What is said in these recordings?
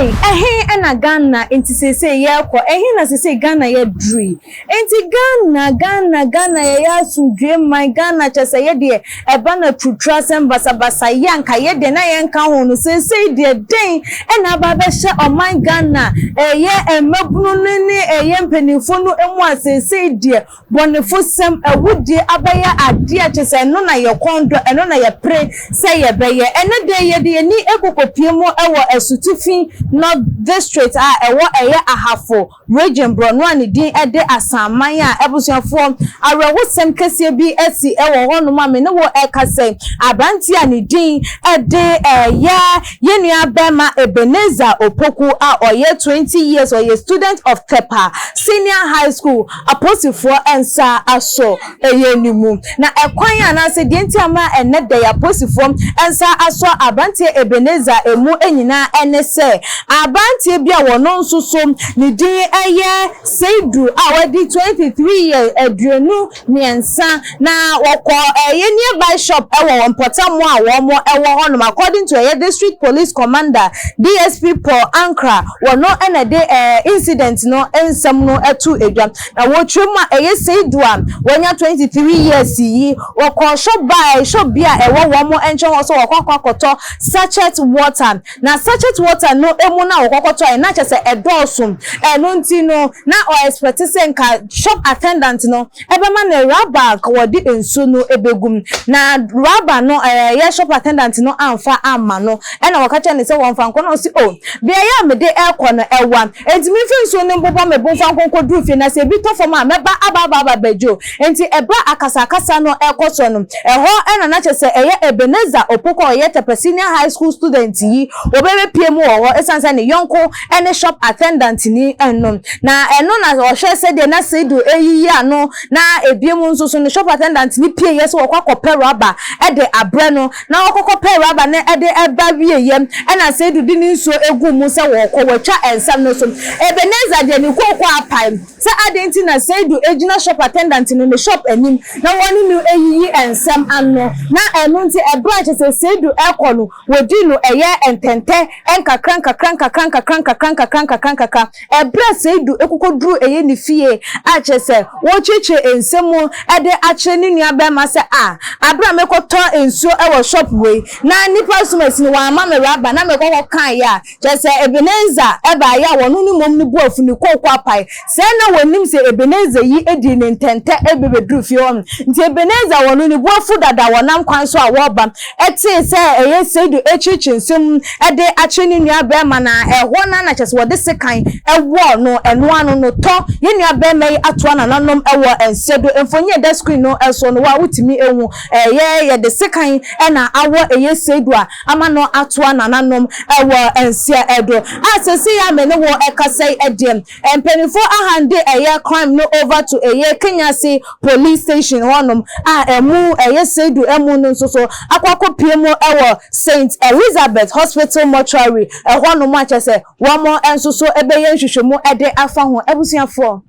Ei, ɛhe na Ghana nti seesei yɛrekɔ? Ɛhe na seesei Ghana yɛaduru yi? Nti Ghana, Ghana, Ghana yɛyɛ asomdwoe man, Ghana kyerɛ sɛ yɛ deɛ ɛba no aturutura asɛm basabasa yɛ anka yɛ deɛ na yɛnka ho no, seesei deɛ dɛn na aba abɛhyɛ ɔman Ghana ɛyɛ mmabunu no ne ɛyɛ mpanimfoɔ no mu a seesei deɛ Bɔnefosɛm, awudie abɛyɛ adeɛ a kyerɛ sɛ ɛno na yɛn kɔn dɔ, ɛno na yɛpere sɛ yɛbɛyɛ. Ɛnnɛ da yi, yɛde yɛn ani rekɔkɔpue mu wɔ Asutifi North District a ɛwɔ ɛyɛ Ahafo Region borɔno a ne din de Asanman a abusuafoɔ, awerɛhosɛm kɛseɛ bi asi wɔ hɔnom a me ne wo rekasa yi. Aberanteɛ a ne din de ɛyɛ yɛn nua barima Ebenezer Opoku a ɔyɛ 20 years, ɔyɛ student of Tepa Senior High School, Apolisifoɔ nsa asɔ yɛn no mu. Na ɛkwan anaasɛ deɛ nti ama ɛnnɛ da yi apolisifoɔ nsa asɔ aberanteɛ Ebenezer mu nyinaa ne sɛ, aberanteɛ bi a ɔno nso so ne din yɛ Seidu a wadi 23 years, 23, na wɔkɔ ɛyɛ nearby shop wɔ mpɔtam a wɔn wɔ hɔnom. According to ɛyɛ District Police Commander, DSP Paul Ankrah, wɔno na ɛde incident no nsɛm no to dwa. Na wɔkyerɛ mu a, ɛyɛ Seidu a wanya 23 years yi, wɔkɔɔ shop baa shop bi a ɛwɔ wɔn nkyɛn hɔ sɛ wɔkɔ akɔ akɔtɔ sachet water. Na sachet water no mu no a wɔkɔkɔtɔeɛ no, na kyerɛ sɛ ɛdɔɔso. Ɛno nti no, na ɔ expect sɛ nka shop attendant no ɛbɛma no rubber a nka wɔde nsuo no bɛgu mu. Na rubber no ɛyɛ shop attendant no amfa amma no. Ɛna wɔka kyerɛɛ no sɛ wɔmfa nkɔ. Na ɔse, Oh, beaeɛ a mede rekɔ no ɛwa, enti memfa nsuo no mbobɔ me bo mfa nkɔ nkɔduru fie, na sɛ ebi tɔ fam a, mɛba aba aba aba abɛgye o. Enti ɛberɛ a akasakasa no rekɔ soɔ no, ɛhɔ na na kyerɛ sɛ ɛyɛ Ebenezer Opoku a ɔyɛ Tɛpɛ Senior High School student yi, wɔbɛbɛpue mu wɔ hɔ ɛsiane sɛ ne yɔnko ne shop attendant ni no. Na ɛno na ɔhwɛ sɛdeɛ na Seidu reyiyi ano, na ebiem nso so no shop attendant no pieeɛ sɛ wɔkɔ akɔpɛ rubber de abrɛ no, na wɔkɔkɔpɛɛ rubber no de ba wieeɛ ɛna Seidu de ne nsuo guu mu sɛ wɔrekɔ, wɔatwa nsɛm no so. Ebenezer deɛ ne kooko apae sɛ adɛn nti na Seidu gyina shop attendant no ne shop anim na wɔne no reyiyi nsɛm ano, na ɛno nti ɛberɛ a kyerɛ sɛ Seidu rekɔ no, Wodi no ɛyɛ ntɛntɛ nkakra nkakra nkakra nkakra nkakra nkakra nkakra nkakra. Ɛberɛ a Seidu kokoduruu ɛyɛ ne fie a kyerɛ sɛ wɔrekyerekyerɛ nsɛm mu de akyerɛ ne nua barima sɛ ah aberɛ a mekɔtɔ nsuo wɔ shop wei na nnipa asumasi no wɔamma me rubber na mekɔ kɔkaeɛ a kyerɛ sɛ Ebenezer baeɛ a wɔno ne mmom ne bo afu ne kooko apae. Sɛɛ na wɔnnim sɛ Ebenezer yi dii ne ntɛntɛ bɛbɛduru fie hɔ no nti Ebenezer wɔno ne bo afu dada wɔnam kwan so a wɔreba tee sɛ ɛyɛ Seidu rekyerɛkyerɛ nsɛm mu de akyerɛ ne nua barima no a, ɛhɔ no ara na kyerɛ sɛ wɔde sekan wɔɔ no, ɛno ano no tɔ yɛn nua barima yi atoa nananom wɔ nsɛ do. Mfonyin a ɛda screen no so no, wo a wotumi hu, ɛyɛ yɛde sekan na awɔ ɛyɛ Seidu a ama no atoa nananom wɔ nsɛ do. A seesei a me ne wo rekasa yi deɛ, Mpanyinfoɔ ahande ɛyɛ crime no over to ɛyɛ Kenyasi police station hɔ nom a ɛmu ɛyɛ Seidu ɛmu no nso so akɔ akɔ pue mu ɛwɔ Saint Elizabeth hospital mortuary ɛhɔ nom a kyerɛ sɛ wɔn nso so ɛbɛyɛ nhwehwɛmu ɛde afa ho. Abusuafoɔ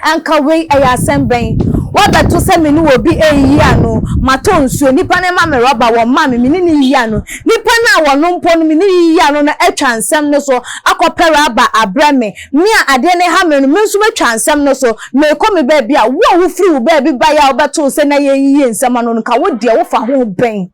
anka wei ɛyɛ asɛm bɛn? Wabɛto sɛ me ne obi reyiyi ano, matɔ nsuo, nipa no ma me rɔba, wɔmma me, me ne no yiyi ano. Nipa no a wɔno mpo no me ne no yiyi ano no atwa nsɛm no so akɔpɛ rɔba abrɛ me. Me a adeɛ no reha me no, me nso matwa nsɛm no so, merekɔ me baabi a, wo a wofiri wo baabi baeɛ a wobɛtoo sɛ na yɛreyiyi nsɛm ano no, nka wo deɛ wofa ho bɛn?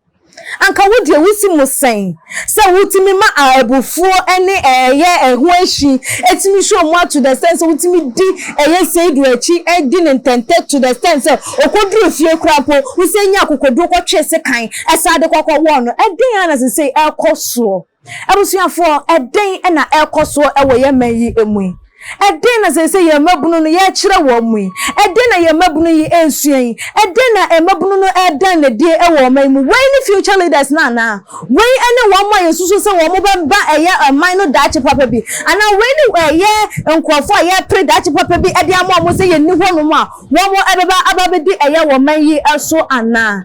Anka wo deɛ wosi mu sɛn sɛ wotumi ma abufuo ne ɛyɛ ɛho ahyi tumi hyɛ wɔn to the extent sɛ wotumi di ɛyɛ Seidu akyi di no ntɛntɛ to the extent sɛ ɔkɔduru fie koraa mpo wosan nya akokoɔduro kɔtwe sekan san de kɔkɔ wɔɔ no. Ɛdɛn ara na seesei ɛrekɔ soɔ? Abusuafoɔ, ɛdɛn na ɛrekɔ soɔ wɔ yɛn man yi mu yi? Ɛdɛn na seesei yɛn mmabunu no yɛrekyerɛ wɔn mu yi? Ɛdɛn na yɛn mmabunu yi resua yi? Ɛdɛn na mmabunu no redan no adie wɔ ɔman yi mu? Wei ne future leaders no anaa? Wei ne wɔn a yɛsusu sɛ wɔn bɛba ɛyɛ ɔman no daakye papa bi? Anaa wei ne ɛyɛ nkurɔfoɔ a yɛrepere daakye papa bi de ama wɔn sɛ yɛnni hɔnom a wɔn bɛba aba abɛdi ɛyɛ ɔman yi so anaa?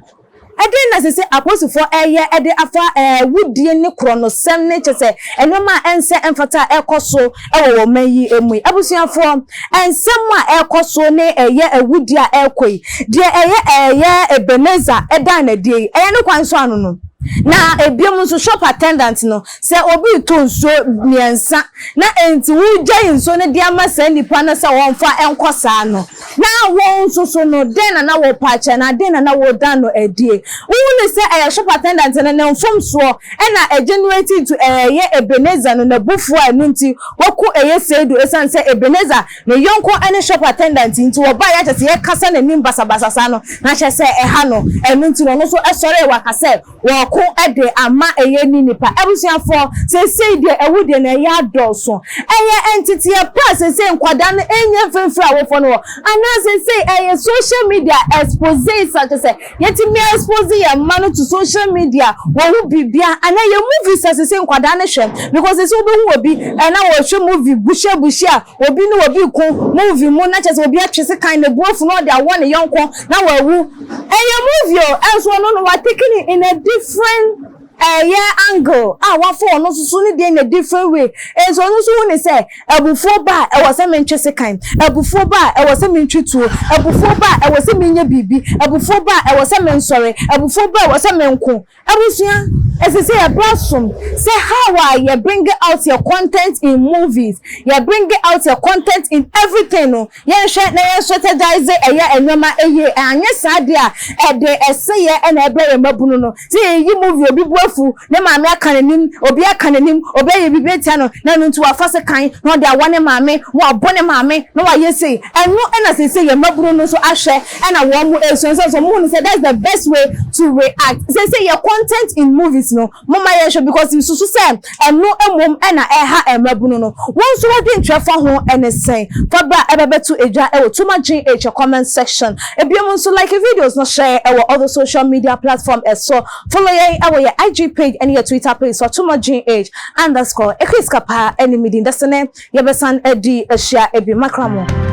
Ɛdɛn na ɛsɛ sɛ apolisifoɔ yɛ de afa awudie ne korɔnosɛm ne kyerɛ sɛ nneɛma a ɛnsɛ mfata a ɛrekɔ so wɔ wɔn man yi mu yi? Abusuafoɔ, nsɛm a ɛrekɔ so ne ɛyɛ awudie a ɛrekɔ yi, deɛ ɛyɛ ɛyɛ Ebenezer dan no adie yi, ɛyɛ ne kwan so ano no? Na ebiom nso, shop attendant no, sɛ obi retɔ nsuo mmiɛnsa na enti wogyae nsuo no de ama saa nipa no sɛ wɔmfa nkɔ saa no, na wɔn nso so no, dɛn na na wɔpɛ akyɛ na dɛn na na wɔda no adie? Wohu no sɛ ɛyɛ shop attendant no ne mfomsoɔ ɛna ɛgenerate to ɛyɛ Ebenezer no n'abufuo a ɛno nti wɔko ɛyɛ Seidu, ɛsiane sɛ Ebenezer ne yɔnko ne shop attendant nti, wɔbaa yɛ akyɛ sɛ yɛkasa n'anim basabasa saa no na kyerɛ sɛ ɛha no. Ɛno nti no, ɔno nso ɛsɔre waka sɛ wɔko de ama ɛyɛ ne nipa. Abusuafoɔ, seesei deɛ ɛwo deɛ na ɛyɛ adɔɔso. Ɛyɛ nteteɛ pa a seesei nkwadaa no ɛnyɛ mfimfini awofoɔ no wɔ, anaa seesei ɛyɛ social media expose sa kyerɛ sɛ yɛtumi expose yɛn mma no to social media, wɔn ho biribia, anaa yɛ movies a seesei nkwadaa no hwɛ? Because seesei wobɛhu obi ɛna wɔhwɛ movie buhyia buhyia, obi ne obi ko movie mu na kyerɛ sɛ obi atwe sekan na ebu afu na ɔde awɔ ne yɔnko na wawu. Ɛyɛ movie o, ɛnso ɔno no watake it in a different ɛyɛ angle a wafa ɔno nso so ne deɛ in a different way. Nso ɔno nso hu ne sɛ abufuo ba a, ɛwɔ sɛ mentwe sekan, abufuo ba a, ɛwɔ sɛ mentwe tuo, abufuo ba a, ɛwɔ sɛ menyɛ biribi, abufuo ba a, ɛwɔ sɛ mensɔre, abufuo ba a, ɛwɔ sɛ menko. Abusua, ɛsɛ sɛ yɛbrɛ som sɛ how a yɛ bring out your content in movies, yɛ bring out your content in everything no, yɛnhwɛ na yɛn strategize ɛyɛ nneɛma ɛyie. Anyɛ saa deɛ a, ɛde ɛsɛyɛ ɛna ɛbrɛ yɛn mabunu no sɛ yɛyi movie, obi bu afu, ne maame aka n'anim, obi aka n'anim, obi ayɛ biribi atia no na ɛno nti wafa se kan na ɔde awa ne maame, wabɔ ne maame na wayɛ sei. Ɛno ɛna sɛ yɛn mabunu no nso ahwɛ ɛna wɔn mo esua nso wɔn hu no sɛ that's the best way to react. Sɛ yɛ content in movies no, mo ma yɛn hwɛ, because nsusu sɛ ɛno emom ɛna ɛha mmabunu no. Wɔn nso wɔde ntwerɛ fa ho ɛne sɛn fabra ɛbɛbɛto edwa ɛwɔ Tuma GH comment section. Ebiom nso, like videos no, share ɛwɔ other social media platform ɛso, follow yɛn ɛwɔ yɛ IG page ɛne yɛ Twitter page so, Tuma GH_. Ekris Kapa ɛne midin dasene, yɛbɛsan ɛdi ahyia ebi makra mo.